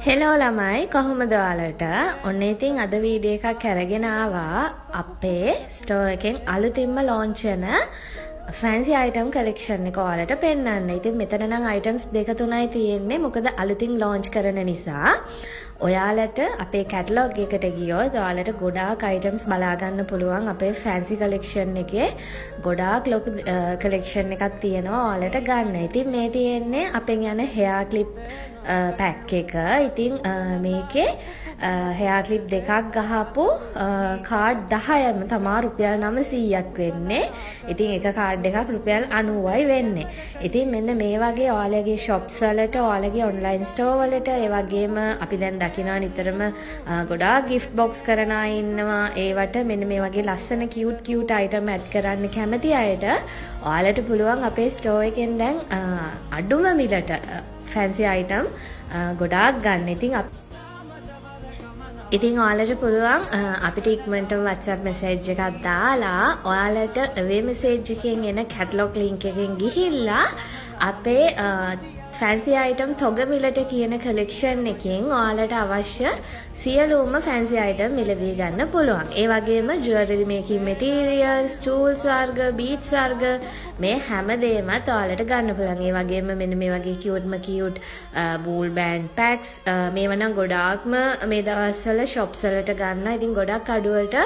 Hello ළමයි, කොහොමද ඔයාලට? ඔන්න ඉතින් අද වීඩියෝ එකක් අරගෙන ආවා අපේ ස්ටෝර් එකෙන් අලුතින්ම ලොන්ච් වෙන ෆැන්සි අයිටම් කලෙක්ෂන් එක ඔයාලට පෙන්වන්න. ඉතින් මෙතන නම් අයිටම්ස් දෙක තුනයි තියෙන්නේ. මොකද අලුතින් ලොන්ච් කරන නිසා. ඔයාලට අපේ කැටලොග් එකට ගියොත් ඔයාලට ගොඩාක් අයිටම්ස් බලා ගන්න පුළුවන්. අපේ ෆැන්සි කලෙක්ෂන් එකේ ගොඩාක් ලොකු කලෙක්ෂන් එකක් තියෙනවා ඔයාලට ගන්න. ඉතින් මේ තියෙන්නේ අපෙන් යන හෙයා ක්ලිප් පැක් එක. ඉතින් මේකේ හෙයා ක්ලිප් දෙකක් ගහපු කාඩ් 10ම තමා රුපියල් 900ක් වෙන්නේ. ඉතින් එක කාඩ් එකක් රුපියල් 90යි වෙන්නේ. ඉතින් මෙන්න මේ වගේ ඔයාලගේ ෂොප්ස් වලට, ඔයාලගේ ඔන්ලයින් ස්ටෝර් වලට, ඒ වගේම අපි දැන් දකිනවා නිතරම ගොඩාක් ගිෆ්ට් බොක්ස් කරන අය ඉන්නවා. ඒවට මෙන්න මේ වගේ ලස්සන කියුට් කියුට් අයිටම් ඇඩ් කරන්න කැමති අයට ඔයාලට පුළුවන් අපේ ස්ටෝර් එකෙන් දැන් අඩුම මිලට ෆැන්සි අයිටම් ගොඩාක් ගන්න. ඉතින් ඔයාලට පුළුවන් අපිට ඉක්මනටම WhatsApp message එකක් දාලා ඔයාලට away message එකෙන් එන කැටලොග් ලින්ක් එකෙන් ගිහිල්ලා අපේ ෆැන්සි අයිටම් තොග මිලට කියන කලෙක්ෂන් එකෙන් ඔයාලට අවශ්‍ය සියලුම ෆැන්සි අයිටම් මිලදී ගන්න පුළුවන්. ඒ වගේම ජුවලරි මේකින් මැටීරියල්ස්, ටූල්ස් වර්ග, බීඩ්ස් වර්ග මේ හැම දේමත් ඔයාලට ගන්න පුළුවන්. ඒ වගේම මෙන්න මේ වගේ කියුට්ම කියුට් වූල් බෑන්ඩ් පැක්ස් මේවා නම් ගොඩාක්ම මේ දවස්වල ෂොප්ස් වලට ගන්න. ඉතින් ගොඩක් අඩුවට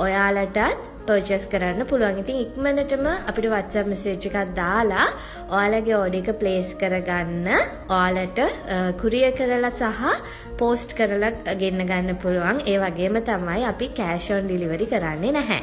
ඔයාලටත් පර්චේස් කරන්න පුළුවන්. ඉතින් ඉක්මනටම අපිට WhatsApp message එකක් දාලා ඔයාලගේ ඕඩර් එක ප්ලේස් කරගන්න. ඔයාලට කුරියර් කරලා සහ පෝස්ට් කරලා ගෙන්න ගන්න පුළුවන්. ඒ වගේම තමයි අපි කෑෂ් ඔන් ඩිලිවරි කරන්නේ නැහැ.